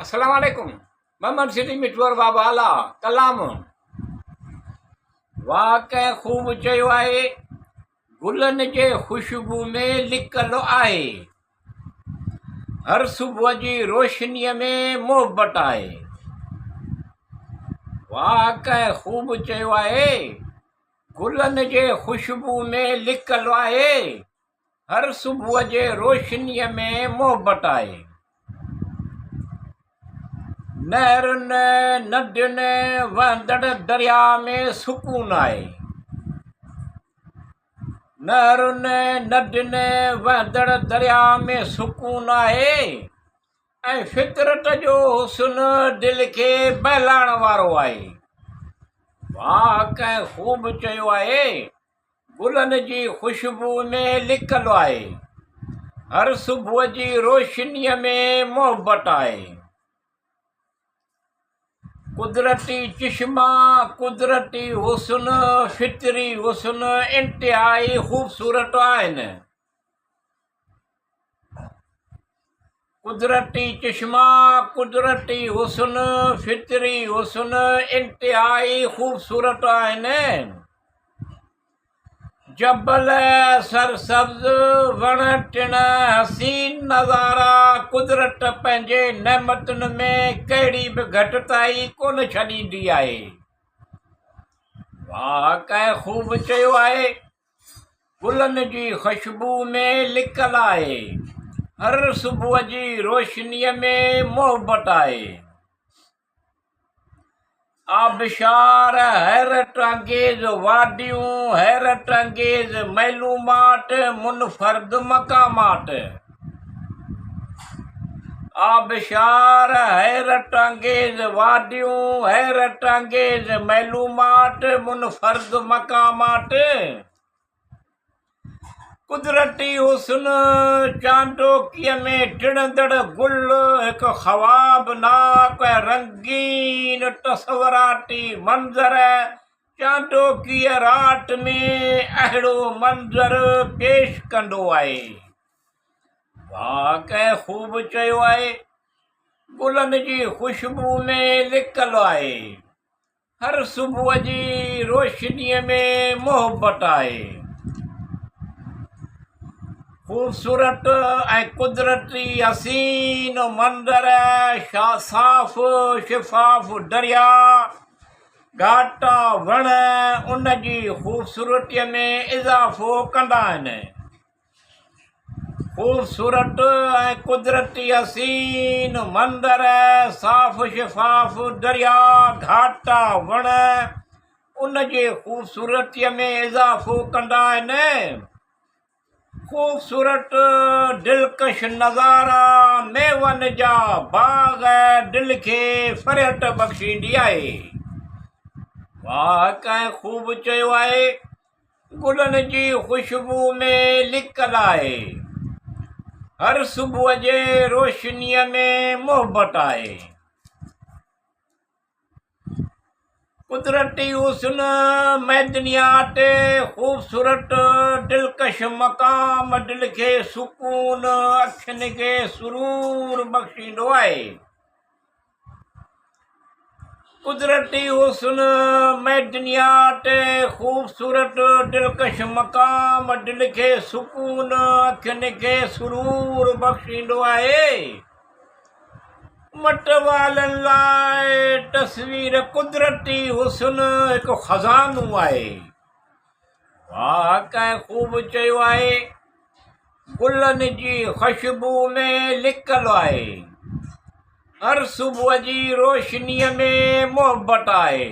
السلام عليڪم محمد سٽي مٺور بابا اعليٰ ڪلام واھ ڪنهن خوب چيو آهي گلن جي خوشبو ۾ لڪل آهي هر صبح جي روشني ۾ محبت آهي واھ ڪنهن خوب چيو آهي گلن جي خوشبو ۾ لڪل آهي هر صبح جي روشنيء ۾ محبت آهي. نهرن، ندين، وهندڙ درياء ۾ سڪون آهي. نهرن، ندين، وهندڙ درياء ۾ سڪون آهي ۽ فطرت جو حسن دل کي بهلائڻ وارو آهي. واهه ڪنهن خوب چيو آهي. گلن جي خوشبو ۾ لڪل آهي. هر صبح جي روشنيء ۾ محبت آهي. قدرتي چشما، قدرتي حسن، فطري حسن انتهائي خوبصورت آهن. قدرتي چشما، قدرتي حسن، فطري حسن انتهائي خوبصورت آهن. جبل، سرسبز وڻ ٽڻ، حسين نظارا، قدرت پنهنجي نعمتن ۾ ڪهڙي به گهٽتائي ڪونه ڇڏيندي آهي. واهه ڪنهن خوب چيو آهي. گلن جي خوشبو ۾ لڪل آهي. هر صبح جي روشنيء ۾ محبت آهي. آبشار، حيرت انگيز واديون، حيرت انگيز معلومات، منفرد مقامات. آبشار، حيرت انگيز واديون، حيرت انگيز معلومات، منفرد مقامات، قدرتي حسن، چانڊوڪيء ۾ ٽڙندڙ گل، هڪ خوابناڪ ۽ رنگين تصوراتي منظر، چانڊوڪيء رات ۾ اهڙو منظر پيش ڪندو آهي. واهه ڪنهن خوب چيو آهي، گلن جي خوشبو ۾ لڪل آهي، هر صبح جي روشنيء ۾ محبت آهي. خوبصورت ۽ قدرتي حسين منظر، صاف شفاف درياء، گهاٽا وڻ ان جي خوبصورتيء ۾ اضافو ڪندا آهن. خوبصورت ۽ قدرتي حسين منظر، صاف شفاف درياء، گهاٽا وڻ ان جي خوبصورتيء ۾ اضافو ڪندا آهن. خوبصورت دلڪش نظارا، ميون جا باغ دل کي فرحت بخشيندي آهي. واهه ڪنهن خوب چيو آهي. گلن جي خوشبو ۾ لڪل آهي. هر صبح جي روشنيء ۾ محبت آهي. قدرتي حسن، معدنيات، خوبصورت دلڪش مقام دل کي سڪون، اکين کي سرور بخشيندو آهي. قدرتي حسن، معدنيات، خوبصورت دلڪش مقام دل کي سڪون، اکين کي سرور بخشيندو آهي. مٽوالن لاء تصوير قدرتي حسن هڪ خزانو آهي. واهه ڪنهن خوب چيو آهي. گلن جي خوشبو ۾ لڪل آهي. هر صبح جي روشنيء ۾ محبت آهي.